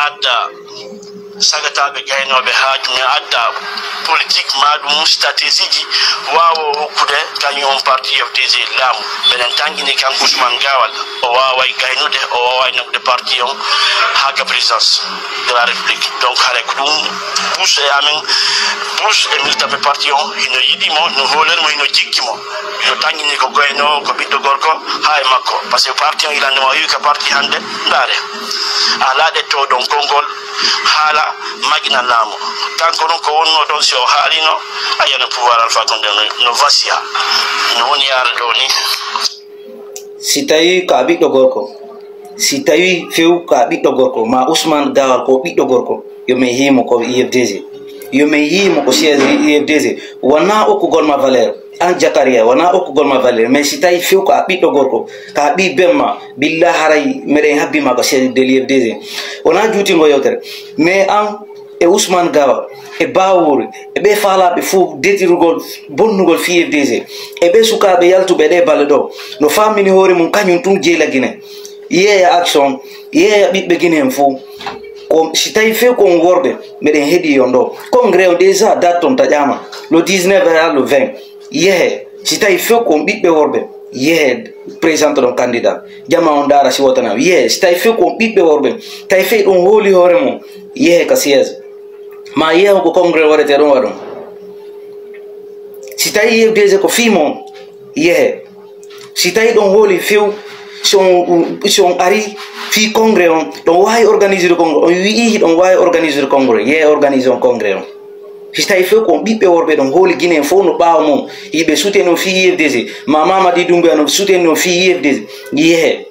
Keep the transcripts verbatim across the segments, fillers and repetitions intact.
Adda sagataaɓe gaynooɓe haaju men, adda politique maa ɗum stratégie ji waawo hokkude kañum on parti F D G laamu. Mbeɗen tanngini kanko Ousmane Gawal, o waaway gaynude, o waaway naɓude parti on haa ka présidence de la République. Donc haray ko ɗum bus e amen, bus e militanɓe parti on, hino yiɗi mo, no hoolori mo, hino jikki mo. Hino tanngini ko goyno, ko ɓiɗɗo gorko, haa e makko. Par ce que parti on ilande ma o iwi ka parti hannde, ndaare. Alaa ɗetto ɗon konngol, haala majjina laamu. Kanko ɗum ko wonnoo toon, si o haalino, a yiyana pouvoir Alpha Condé no, no vasiya. No woni yaara ɗo ni. Si tawi ko a ɓiɗɗo gorko, si tawi few ko a ɓiɗɗo gorko, ma Ousmane Gawal ko ɓiɗɗo gorko, yo min yii mo ko U F D G. Yo min yii mo ko siège U F D G. Wonaa okkugol ma valeur. An Jakariya, wonaa okkugol ma valeur. Mais si tawi few ko a ɓiɗɗo gorko, ka ɓii bemma, billa haray meɗen habbi ma ko siège de l'U F D G. Wonaa juutingo yewtere. Mais an, e Ousmane Gawal, e Bawuri, e ɓe faalaaɓe fof detirugol bonnugol fii F D G, e ɓe sukaaɓe yaltuɓe ɗe balle ɗo, no faamini hoore mum kañum tun jeyla Gine. Yeeya action, yeeya ɓiɓɓe Gine en fof. Ko, si tawi few ko on worɓe, meɗen heɗi on ɗo. Congrès on déjà date on taƴaama. Le dix-neuf haa le vingt. Yehe, si tawi few ko on ɓiɓɓe worɓe, yehe, présente ɗon candidat. Jama on ndaara si wotana. Yehe, si tawi few ko on ɓiɓɓe worɓe, tawi few ɗon hooli hoore mum, yehe ka siège. Ma yehe ko congrès waɗete ɗon waɗon. Si tawi U F D G ko fii mon, yehe. Si tawi ɗon hooli few, si on, si on ari fii congrès on, ɗon waawi organiser congrès, on wi'i hiɗon waawi organiser congrès, yehe organiser on congrès on. Si tawi few ko on ɓiɓɓe worɓe ɗon hooli Gine en fof no ɓaawo mon, yiɓe soutenir on fii U F D G, ma Mamadi Doumbouya no soutenir on fii U F D G, yehe.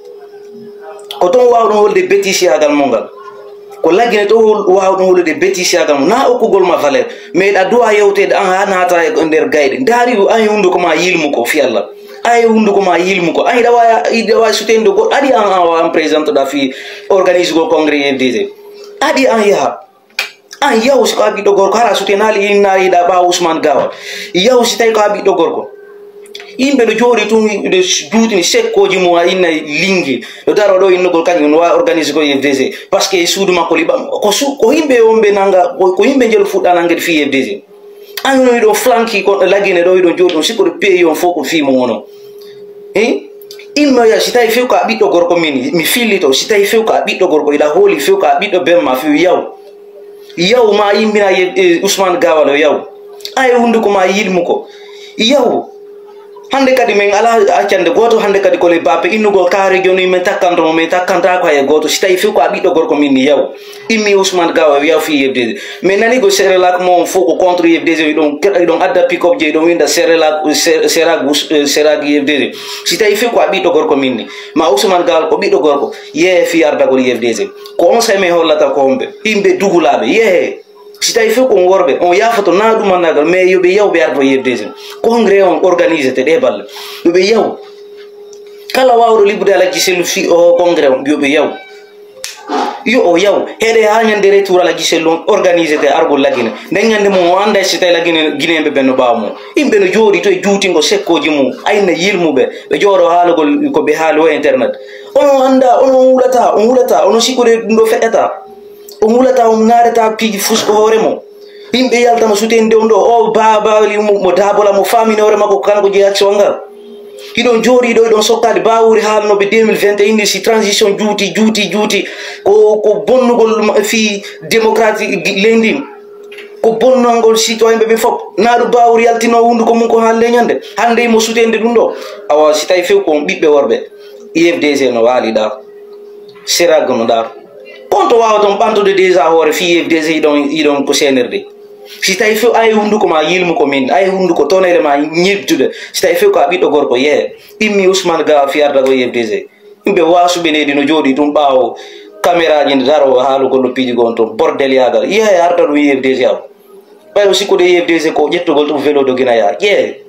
Ko toon waawɗon holde bêtisiyaagal mon ngal. Ko La Gine to hol-, waawɗon hollude bêtisiyaagal mon. Na okkugol ma valeur. Mais ɗa duwa yewteede an haa naata e nder gayɗe. Ndaari an e hunnduko ma yilmu ko fii Allah. An e hunnduko ma yilmu ko. An hiɗa waawi, hiɗa waawi soutenir goɗɗo. Aɗi an, an, an présente ɗa fii organise gol congrès U F D G. Aɗi an yaha. An yahu si ko a ɓiɗɗo gorko, hara sutenaali innaali ɗa ɓaawo Ousmane Gawal. Yahu si tawi ko a ɓiɗɗo gorko. Yimɓe no jooɗi tun, ɓe juutini sekkooji mum, a inna lingi. No daro ɗo innugol kañum no waawi organiser ko U F D G. Parce que e suudu makko liɓa. Ko su-, ko yimɓe on ɓe nanga, ko, ko yimɓe njelu fuɗɗa nangede fii U F D G. An no hiɗon flanki ko La Gine ɗo hiɗon jooɗi ɗon, sikko ɗo pays on fof ko fii mo wono. Eh? Immoya, si tawi few ko a ɓiɗɗo gorko min, mi fillito, si tawi few ko a ɓiɗɗo gorko, iɗa hooli few ko a ɓiɗɗo bemma few yaw. Yaw ma yimmina ye, e, Ousmane Gawalo yaw. Ay hunduko ma yilmu ko. Yaw. Hande kadi min ala accande goto, hande kadi ko le bappe innugol kaari joni min takkanto mo, min takkanta ko hay goto. Si tawi few ko a ɓiɗɗo gorko min ni yaw. Immi Ousmane Gawa yaw fi yebde. Mais nani ko Serelak mo on fof ko contre U F D G, iɗon, iɗon adda pick-up je iɗon winda Serelak, Se-, Serag, eh, Serag U F D G. Si tawi few ko a ɓiɗɗo gorko min ni, ma Ousmane Gawa ko ɓiɗɗo gorko, yehe fi ardagol U F D G. Ko on say min hollata ko homɓe, yimɓe dugulaɓe, yehe. Si tawi few ko on worɓe, on yaafoto na ɗumannagal, mais yo ɓe yaw ɓe ardo U F D G. Congrès on organisé te ɗe balle. Yo ɓe yaw. Kala wawɗo liɓude Alhaji Sellu fi o congrès on, yo ɓe yaw. Yo o yaw, heɗe ha ñande retour Alhaji Sellu on organisé te argol La Guinée. Nden ñande mum o anda si tawi La Guinée, Guinéen ɓe ɓen no ɓaawa mum. Yimɓe no jooɗi to e juutingo sekkoji mum, ayna yilmuɓe, ɓe jooɗo haalugol ko ɓe haali o internet. Ono anda, ono on wulata, on wulata, ono sikkude ɗum ɗo feƴƴata. On wulata, on naadata piiji fus ko hoore mum. Yimɓe yaltama sutende on ɗo, o baabali mo, mo daabola mo faamini hoore makko ko kanko jeeyi action ngal. Hiɗon jooɗi ɗo, hiɗon sokkade Bawuri haalnoɓe deux mille vingt et un ni si transition juuti, juuti, juuti. Ko, ko bonnugol ma-, fii démocratie gi-, leydi. Ko bonnangol citoyen ɓe ɓe fof. Na ɗum Bawuri yaltino hunduko mum ko haalde ñande. Hande mo sutende ɗum ɗo. Awa si tawi few ko on ɓiɓɓe worɓe. U F D G no waali ɗa. Serago no ɗa. Kon to waawata on ɓantude déjà hoore fii U F D G iɗon, iɗon ko C N R D. Si tawi few ay hunduko ma yilmu ko min, ay hunduko tonele ma ñibdude. Si tawi few ko a ɓiɗɗo gorko, yehe. Immi Ousmane Gawa fi arda ko U F D G. Yimɓe wasuɓe leydi no jooɗi ɗum ɓaawo caméra ji ne daro haalugol no piiji gon toon. Bordel yaagal. Yehe arda ɗum U F D G aw. Ɓayro sikkude U F D G ko ƴettugol ɗum vélo dogina yaa. Yehe.